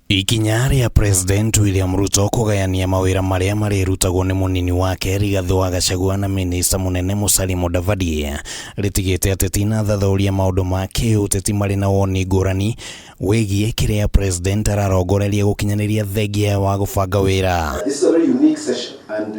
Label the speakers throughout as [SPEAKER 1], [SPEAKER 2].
[SPEAKER 1] Ikinya rĩa President William Ruto kũgayania mawĩra marĩa marĩrutagwo nĩ mũnini wake Rigathĩ wa Gachagua na minista mũnene Musalia Mudavadi rĩtigĩte ateti na athathaũri a maũndũ ma kĩũteti marĩ na woni ngũrani wĩgiĩ kĩrĩa President ararongoreria gũkinyanĩria thengia wa gũbanga wĩra.
[SPEAKER 2] This is a very unique session and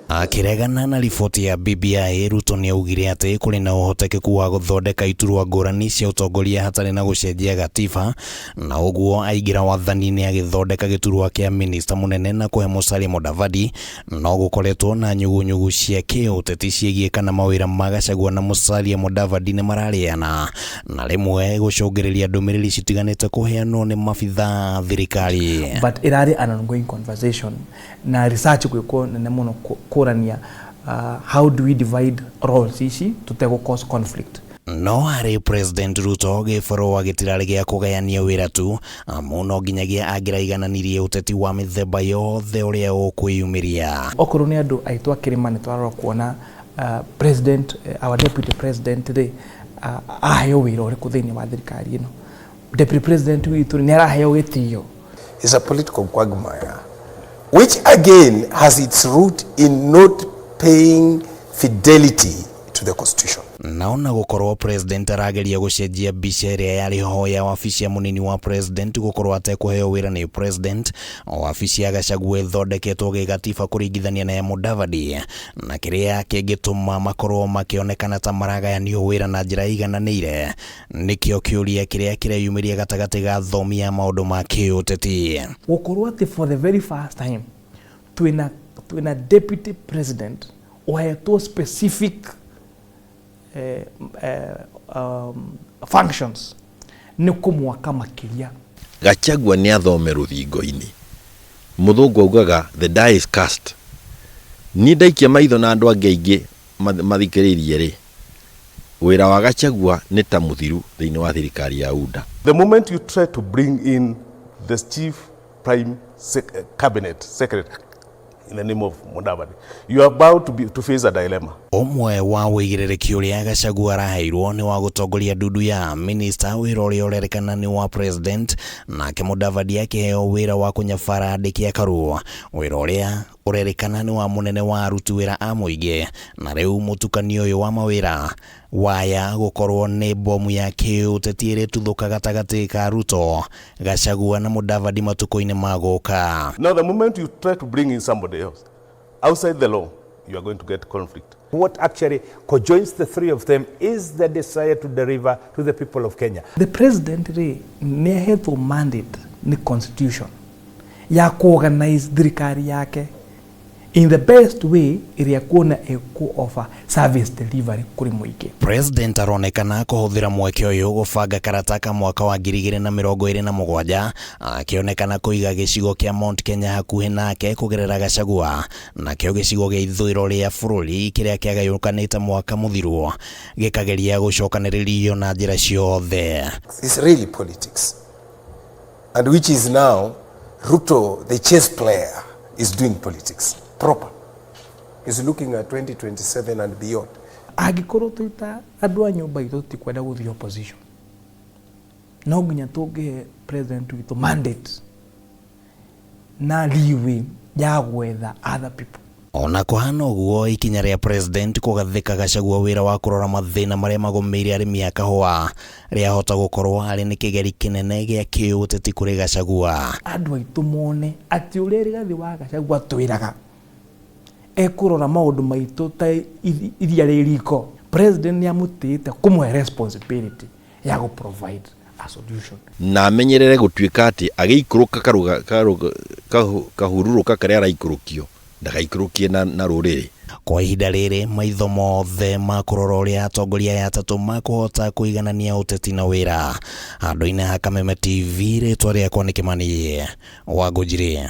[SPEAKER 1] Akĩregana na riboti ya BBI, Ruto nĩ augire atĩ kũrĩ na ũhotekeku wa gũthondeka iturwa ngũrani cia ũtongoria hatarĩ na gũcenjia gatiba, na ũguo aingĩra wathani-inĩ agĩthondeka gĩturwa kĩa minista mũnene na kũhe Musalia Mudavadi, no gũkoretwo na nyugunyugu cia kĩũteti ciĩgiĩ kana mawĩra ma Gachagua na Musalia Mudavadi nĩ mararĩana, na rĩmwe gũcũngĩrĩria ndũmĩrĩri citiganĩte kũheanwo nĩ mabithaa a thirikari.
[SPEAKER 3] But ĩrarĩ an ongoing conversation na research gwĩkwo nene mũno kũrania how do we divide roles ici tũtegũ cause conflict.
[SPEAKER 1] No harĩ President Ruto gĩbarũa gĩtirarĩ gĩa kũgayania wĩra tu, amu no nginyagia angĩraigananirie ũteti wa mĩthemba yothe ũrĩa ũkwĩyumĩria.
[SPEAKER 3] Okorwo nĩ andũ aitũ a kĩrĩma nĩ twarora kuona president, our deputy president rĩ, aheo wĩra ũrĩkũ thĩinĩ wa thirikari ĩno? Deputy president witũ nĩ araheo gĩtĩo?
[SPEAKER 2] Is a political quagmire, which again has its root in not paying fidelity to the constitution.
[SPEAKER 1] Na ona gũkorwo president arageria gũcenjia mbica ĩrĩa yarĩ ho ya wabici ya mũnini wa president gũkorwo atekũheo wĩra nĩ president, wabici ya Gachagua ĩthondeketwo gĩgatiba kũringithania na ya Mudavadi, na kĩrĩa kĩngĩtũma makorwo makĩonekana ta maragayanio wĩra na njĩra ĩigananĩire nĩkĩo kĩũria kĩrĩa kĩreyumĩria gatagatĩ ga thomi ya maũndũ ma kĩũteti.
[SPEAKER 3] Gũkorwo atĩ for the very first time twĩna deputy president ũhetwo specific functions nĩ kũmwaka makĩria.
[SPEAKER 4] Gachagua nĩ athome rũthingo-inĩ. Mũthũngũ augaga the die is cast. Niĩ ndaikia maitho na andũ angĩ aingĩ mathikĩrĩirie rĩ, wĩra wa Gachagua nĩ ta mũthiru thĩinĩ wa thirikari ya UDA.
[SPEAKER 5] The moment you try to bring in the chief prime cabinet secretary in the name of Mudavadi, you are about to face a dilemma.
[SPEAKER 1] Ũmwe wa ũigĩrĩrĩki ũrĩa Gachagua araheirwo nĩ wa gũtongoria ndundu ya minista, wĩra ũrĩa ũrerĩkana nĩ wa president, nake Mudavadi akĩheo wĩra wa kũnyabara andĩki a Karua, wĩra ũrĩa ũrerĩkana nĩ wa mũnene wa aruti wĩra a mũingĩ. Na rĩu mũtukanio ũyũ wa mawĩra waya gũkorwo nĩ bomu ya kĩũteti ĩrĩtuthũka gatagatĩ ka Ruto, Gachagua na Mudavadi matukũ-inĩ ma gũka.
[SPEAKER 5] Now, the moment you try to bring in somebody else outside the law, you are going to get conflict.
[SPEAKER 6] What actually conjoins the three of them is the desire to deliver to the people of Kenya.
[SPEAKER 3] The president rĩ, nĩ ahetwo mandate nĩ constitution ya kuorganize thirikari yake in the best way ĩrĩa kuona ĩkũ offer service delivery kũrĩ mũingĩ.
[SPEAKER 1] President aronekana kũhũthĩra mweke ũyũ gũbanga karata ka mwaka wa 2027, akĩonekana kũiga gĩcigo kĩa Mount Kenya hakuhĩ nake kũgerera Gachagua, nakĩo gĩcigo gĩa ithũĩro rĩa bũrũri kĩrĩa kĩagayũkanĩte mwaka mũthiru gĩkageria gũcokanĩrĩrio na njĩra ciothe.
[SPEAKER 2] It's really politics. And which is now Ruto, the chess player, is doing politics proper. He's looking at 2027 and beyond.
[SPEAKER 3] Angĩkorwo twĩ ta andũ a nyũmba itũ tũtikwenda gũthiĩ opposition, no nginya tũngĩhe president witũ mandate na leeway ya gwetha other people.
[SPEAKER 1] Ona kũhana ũguo, ikinya rĩa president kũgathĩka Gachagua wĩra wa kũrora mathĩna marĩa magũmĩire arĩmi a kahũa rĩahota gũkorwo arĩ nĩ kĩgeri kĩnene gĩa kĩũteti kũrĩ Gachagua.
[SPEAKER 3] Andũ aitũ mone atĩ ũrĩa Rigathĩ wa Gachagua twĩraga ekũrora maũndũ maitũ ta iria rĩ riko, president nĩ amũtĩĩte kũmũhe responsibility ya gũ provide a solution.
[SPEAKER 4] Na amenyerere gũtuĩka atĩ agĩikũrũka kahurũrũka karĩa araikũrũkio ndagaikũrũkie na rũrĩrĩ.
[SPEAKER 1] Kwa ihinda rĩrĩ maitho mothe makũrora ũrĩa atongoria aya atatũ makũhota kũiganania ũteti na wĩra. Handũ-inĩ ha Kameme TV, rĩtwa rĩakwa nĩ Kĩmani Wangũnjiri.